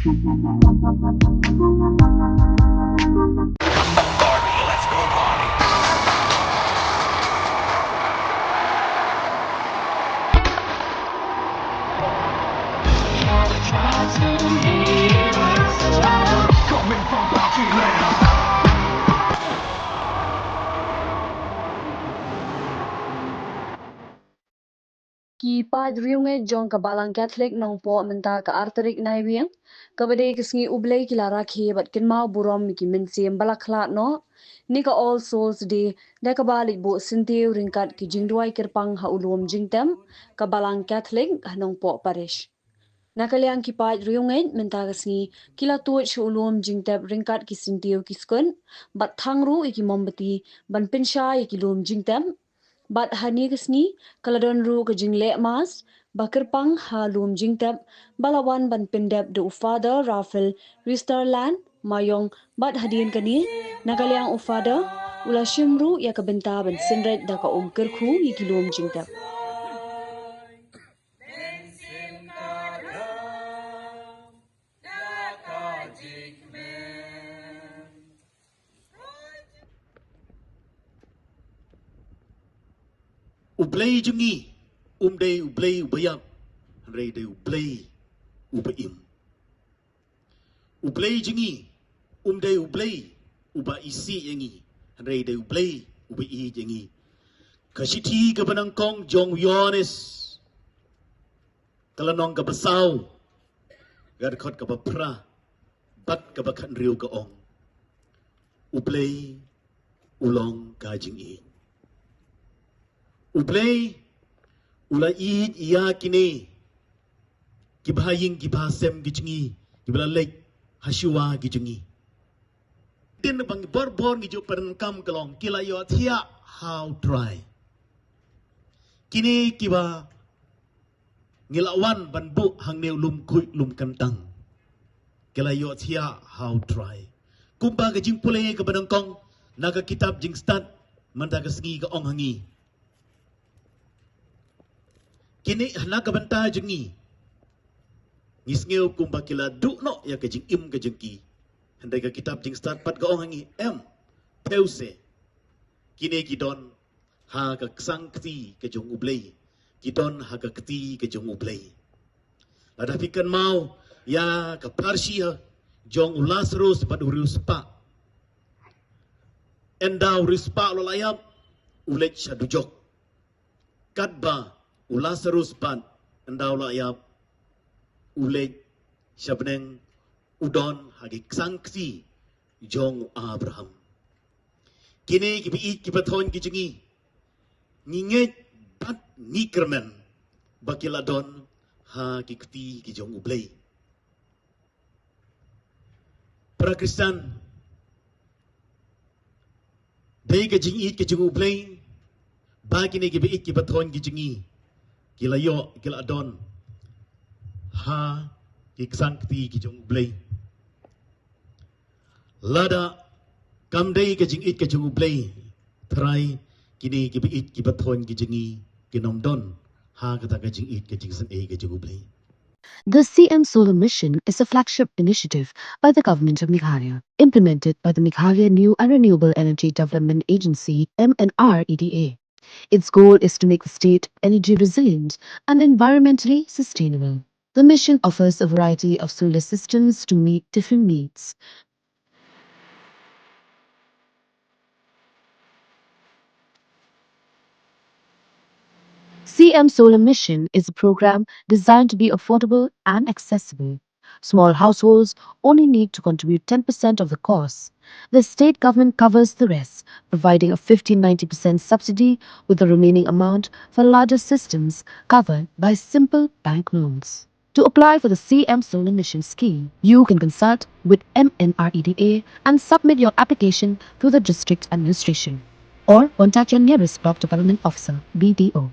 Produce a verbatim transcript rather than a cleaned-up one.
Ki paid riewngeit jong ka Balang Catholic Nongpoh mynta ka ar tarik Naiwieng, kaba dei ka sngi U Blei, ki la rakhe bad kynmaw burom ïa ki mynsiem ba la khlad noh ne ka All Souls Day da kaba leit buh syntiew ryngkat ki jingduwai kyrpang ha u lum jingtep ka Balang Catholic ha Nongpoh Parish. Na ka liang ki paid riewngeit mynta ka sngi ki la tuid sha u lum jingtep ryngkat ki syntiew ki skut bad thang ruh ïa ki mombati ban pynshai ïa ki lum jingtep. Bad ha kane ka sngi ka la don ruh ka jingleh mass ba kyrpang ha lum jingtep ba la wan ban pyndep da u Father Raphael Risterland Mayong, bad hadien kane na ka liang u Father u la shim ruh ïa ka bynta ban synreit da ka um kyrkhu ïa ki lum jingtep. U Blei jong ngi um dei U Blei uba ïap, hynrei dei U Blei uba im. U Blei jong ngi um dei U Blei uba isih ïa ngi, hynrei dei U Blei uba ïeit ïa ngi. Ka shithi kaba nyngkong jong u Ïoannis, ka lynnong kaba saw, ka dkhot kaba phra bad kaba khathynriew ka ong: U Blei u long ka jingïeit. U Blei u la ïeit ïa kine kiba ha ïing kiba ha sem ki jong ngi, kiba la leit ha shuwa ki jong ngi. Te ba ngi bor bor ngi ju pyndonkam ka long ki la ïohthiah ha u Trai. Kine kiba ngi la wan ban buh hangne u lum khuid lum kyntang, ki la ïohthiah ha u Trai. Kumba ka jingpule kaba nyngkong na ka kitab Jingstad mynta ka sngi ka ong ha ngi, kine na ka bynta jong ngi, ngi sngew kumba ki la duh noh ïa ka jingim ka jong ki. Hynrei ka kitab Jingstad pat ka ong ha ngi, em, thew se, kine ki don ha ka ksang kti ka jong U Blei, ki don ha ka kti ka jong U Blei. Lada phi kynmaw ïa ka pharshi jong u Lasarus bad u riewspah, ynda u riewspah u la ïap, u leit sha dujok. Katba u Lasarus pat ynda u la ïap, u leit sha bneng, u don ha ki ksang kti jong u Abraham. Kine kiba ïeit kiba thoiñ ki jong ngi, ngi ngeit bad ngi kyrmen ba ki la don ha ki kti ki jong U Blei. Para Khristan, dei ka jingïeit ka jong U Blei ba kine kiba ïeit kiba thoiñ ki jong ngi ki la ïoh, ki la don ha ki ksang kti ki jong U Blei. Lada kam dei ka jingïeit ka jong U Blei, trai, kine kiba ïeit kiba thoiñ ki jong ngi kin ym don ha kata ka jingïeit ka jingsngewsih ka jong U Blei. The C M Solar Mission is a flagship initiative by the Government of Meghalaya, implemented by the Meghalaya New and Renewable Energy Development Agency, M N R E D A. Its goal is to make the state energy resilient and environmentally sustainable. The mission offers a variety of solar systems to meet different needs. C M Solar Mission is a program designed to be affordable and accessible. Small households only need to contribute ten percent of the cost. The state government covers the rest, providing a fifteen ninety percent subsidy, with the remaining amount for larger systems covered by simple bank loans. To apply for the C M Solar Mission scheme, you can consult with M N R E D A and submit your application through the district administration, or contact your nearest block development officer, B D O.